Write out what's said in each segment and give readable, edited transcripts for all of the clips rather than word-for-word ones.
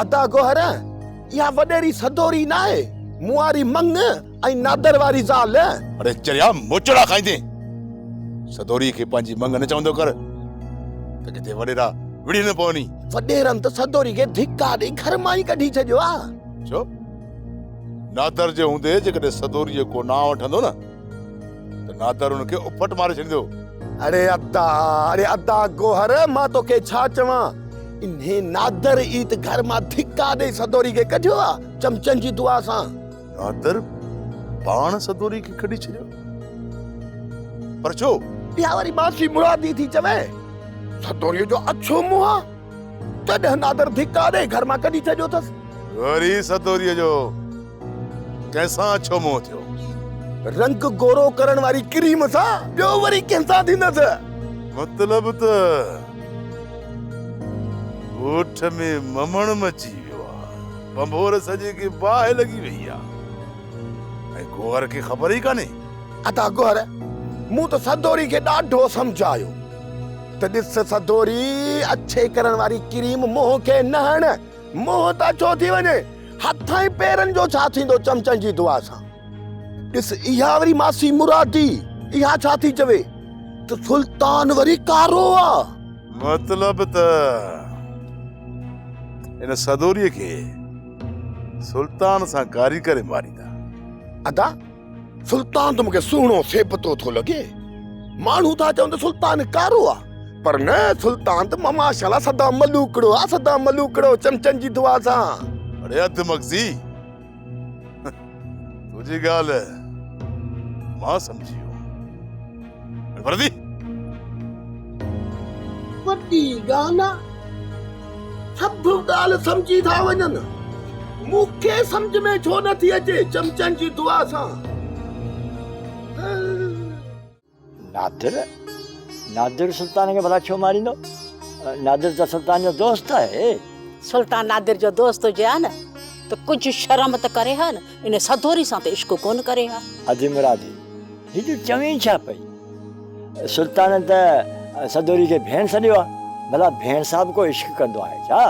ادا گوهر، اها وڏيري سدوري ناهي، مون واري مڱ ۽ نادر واري زال. اڙي چريا موچڙا کائيندين، سدوري کي پنهنجي مڱ نه چوندو ڪر ته ڪٿي وڏيرا وڙهي نه پوني. وڏيرن ته سدوري کي ڌڪا ڏئي گهر مان ئي ڪڍي ڇڏيو آ. ڇو؟ نادر جي هوندي جيڪڏهن سدوري جو ڪو نانء وٺندو نه ته نادر ان کي اڦٽ ماري ڇڏيندو. اڙي ادا، اڙي ادا گوهر، مان توکي ڇا چوان، انهي نادر ئي ته گهر مان ڌڪا ڏئي سدوري کي ڪڍيو آ، چمچن جي دعا سان. نادر پاڻ سدوري کي ڪڍي ڇڏيو؟ پر ڇو؟ اها وري ماسي مرادي ٿي چوي، سدوريء جو اڇو منهن آ، تڏهن نادر ڌڪا ڏئي گهر مان ڪڍي ڇڏيو اٿس. وري سدوريء جو ڪنهن سان اڇو منهن ٿيو؟ رنگ گورو ڪرڻ واري ڪريم سان، ٻيو وري ڪنهن سان ٿيندس؟ مطلب ته ڳوٺ ۾ ممڻ مچي ويو آ، ڀنڀور سڄي کي باهه لڳي وئي آ ۽ گوهر کي خبر ئي ڪانهي. ادا گوهر، مون ته سدوري کي ڏاڍو سمجهايو ته ڏس سدوري، اڇي ڪرڻ واري ڪريم منهن کي نه هڻ، منهن ته اڇو ٿي وڃي، هٿ ۽ پيرن جو ڇا ٿيندو چمچن جي دعا سان. ڏس اها وري ماسي مرادي، اها ڇا ٿي چوي ته سلطان وري ڪارو آ. مطلب ته ان سدوريء کي سلطان سان ڪاري ڪري ماريندا. ادا سلطان ته مون کي سهڻو سيبتو ٿو لڳي. ماڻهو ٿا چون ته سلطان ڪارو آ، پر نه سلطان ته ماشاءالله سدا ملوڪڙو آ، سدا ملوڪڙو چمچن جي دعا سان. اڙي اڌ مغزي، تنهنجي ڳالهه مان سمجهي ويو آهيان. وردي! وڏي ڳالهه آ، سڀ ڳالهه سمجهي ٿا وڃن، مون کي سمجهه ۾ ڇو نه ٿي اچي چمچن جي دعا سان. نادر؟ نادر سلطان کي ڀلا ڇو ماريندو؟ نادر ته سلطان جو دوست آهي. سلطان نادر جو دوست هجي ها نه ته ڪجهه شرم ته ڪري ها نه، ان سدوري سان ته عشق ڪونه ڪري ها. ادي مرادي، هي تون چوين ڇا پئي؟ سلطان ته سدوري کي ڀيڻ سڏيو آهي، ڀلا ڀيڻ سان به ڪو عشق ڪندو آهي ڇا؟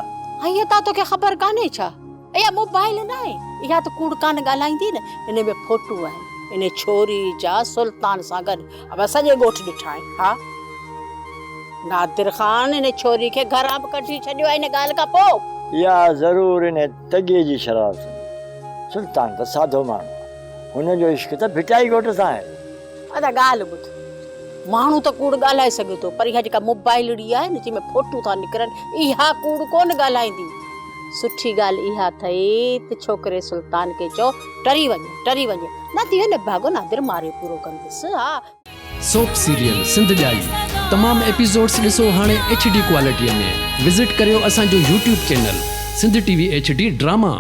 ائين ته توکي خبر ڪانهي ڇا؟ اها موبائل ناهي، اها ته ڪوڙ ڪانه ڳالهائيندي نه، ان ۾ فوٽو آهن ان ڇوري جا سلطان سان گڏ، ابا سڄي ڳوٺ ڏٺا آهن. ها نادر خان ان ڇوري کي گهران به ڪڍي ڇڏيو آهي ان ڳالهه کان پوء. اها ضرور ان تڳي جي شرارت هوندي. سلطان ته سادو ماڻهو آهي، هن جو عشق ته ڀٽائي گهوٽ سان آهي. ادا ڳالهه ٻڌ، ماڻهو ته ڪوڙ ڳالهائي سگهي ٿو پر اها جيڪا موبائلڙي آهي نه جنهن ۾ فوٽو ٿا نڪرن اها ڪوڙ ڪونه ڳالهائيندي. سٺي ڳالهه اها اٿئي ته ڇوڪري سلطان کي چئو ٽري وڃ ٽري وڃ نه ته اهو نڀاڳو نادر ماري پورو ڪندس ها. سوپ سيريل سنڌ ڄائي تمام ايپيسوڊس ڏسو هاڻي ايڇ ڊي ڪوالٽي ۾ وزٽ ڪريو اسان جو YouTube channel Sindh T V H D drama.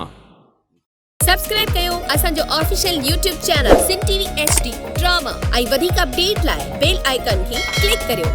Subscribe ڪيو اسان جو official YouTube channel Sindh T V H D drama ۽ وڌيڪ اپڊيٽ لاء بيل آئيڪان کي ڪلڪ ڪريو.